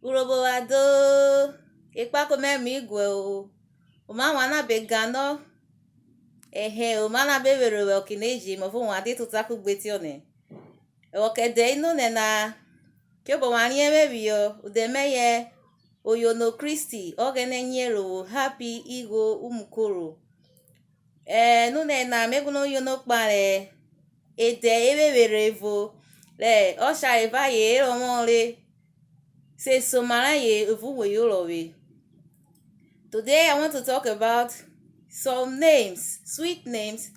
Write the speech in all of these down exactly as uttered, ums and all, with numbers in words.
Urhobo wa do, ekpako mẹ mi guẹ o. Oma wan na be ganọ, ẹhẹn, oma na be vwerhe vwẹ ọke na eje, mọvo wan de tota kugbe tiọnẹ. Vwẹ ọke ẹdẹ inu nẹ na, kirobo wan riẹn vwẹ phiyọ, odẹ mẹ yẹ Oyono Christy Ọghẹnẹ Nyerhovwo, Happy Igho Umukoro. Eh, nonẹna me guọnọ yono kpahen edẹ evwevwerhe evo rẹ ọshare vẹ aye herọ vwọ re, se soma rayen evun we yoro vwe. Today I want to talk about some names, sweet names,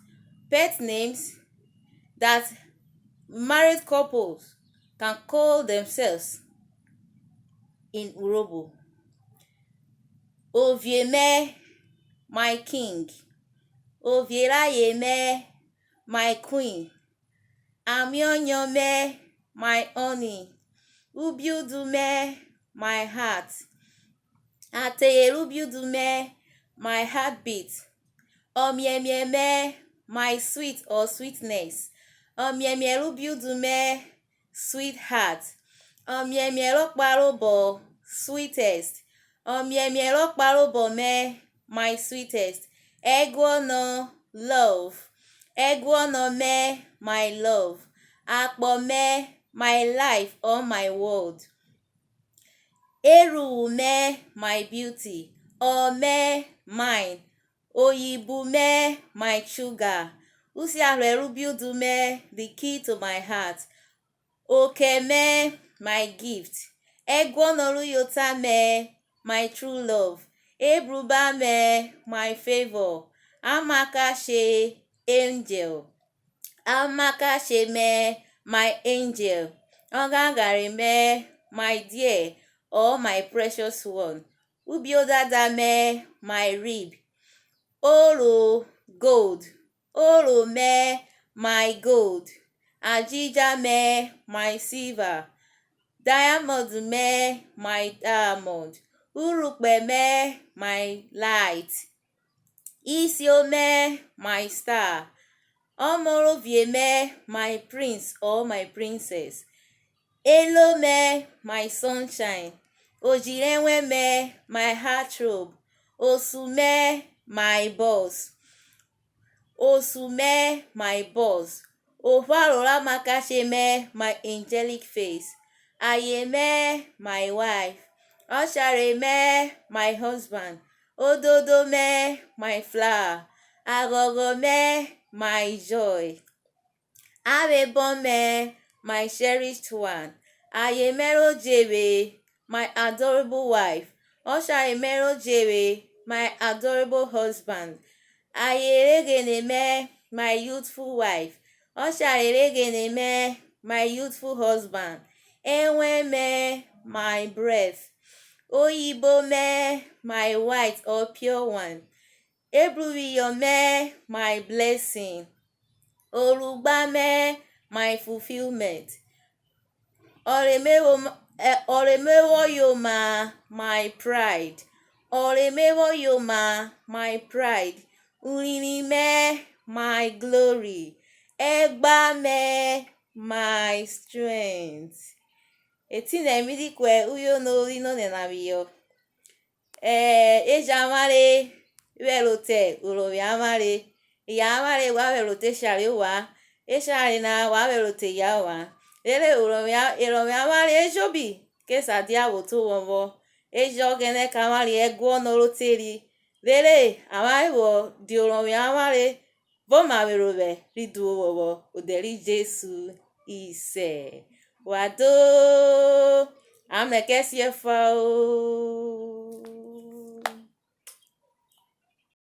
pet names that married couples can call themselves in Urhobo. Ovie mẹ, my king. Ovie raye mẹ, my queen. Amiọnyọ mẹ, my honey. Ubiudu mẹ, my heart. Ateyerẹ ubiudu mẹ, my heartbeat. Ọmiẹmiẹ mẹ, my sweet or sweetness. Ọmiẹmiẹ rẹ ubiudu mẹ, sweetheart. Ọmiẹmiẹ rẹ ọkparobọ, sweetest. Ọmiẹmiẹ rẹ ọkparobọ mẹ, my sweetest. Ẹguọnọ, love. Ẹguọnọ mẹ, my love. Akpọ mẹ, my life or my world. Erhuvwu mẹ, my beauty. Ọ mẹ, mine. Oyibo mẹ, my sugar. Usiarhuẹrẹ ubiudu mẹ, the key to my heart. Okẹ mẹ, my gift. Ẹguọnọ rẹ uyota mẹ, my true love. Ebruba mẹ, my favour. Amakashe, angel. Amakashe mẹ, my angel. Ọghanghanre mẹ, my dear or my precious one. Ubiodada mẹ, my rib. Oro, gold. Oro mẹ, my gold. Adjidja mẹ, my silver. Diamond mẹ, my diamond. Urhukpẹ mẹ, my light. Isio mẹ, my star. Ọmọrovie mẹ, my prince or my princess. Elo mẹ, my sunshine. Ojirẹ ẹwẹn mẹ, my heartthrob. Osu mẹ, my boss. Osu mẹ, my boss. Opharo rẹ amakashe mẹ, my angelic face. Aye mẹ, my wife. Ọshare mẹ, my husband. Ododo mẹ, my flower. Aghọghọ mẹ, my joy. Avwebọ mẹ, my cherished one. Aye mẹ ro je vwe, my adorable wife. Ọshare mẹ ro je vwe, my adorable husband. Aye re ghene mẹ, my youthful wife. Ọshare re ghene mẹ, my youthful husband. Ẹwẹn mẹ, my breath. Oyibo mẹ, my white or pure one. Ebruphiyọ mẹ, my blessing. Orugba mẹ, my fulfilment. Ọ re me vwo m-, ẹ, ọ re me vwọ yoma, my pride. Ọ re me vwọ yoma, my pride. Urinrin mẹ, my glory. Ẹgba mẹ, my strength. Etinẹ mi di ku uyono ri nonẹna phiyọ. Eh, e jẹ avwanre vwẹro te orọnvwe avwanre. Eya avwanre wa vwẹro te eshare ovwan, eshare na wa vwẹro te eya ovwan. Rere orọnvwe a-, erọnvwe avwanre ejobi ke sa dia vwo te ovwọnvwọn. E jẹ Ọghẹnẹ kẹ avwanre ẹguọnọ ro teri, rere avwanre vwọ dia orọnvwe avwanre vwọ ma vwẹro vwẹ ri duo vwọvwọ odẹ ri Jesu. Isẹ. Wa do, a mrẹ kẹ siẹfa o.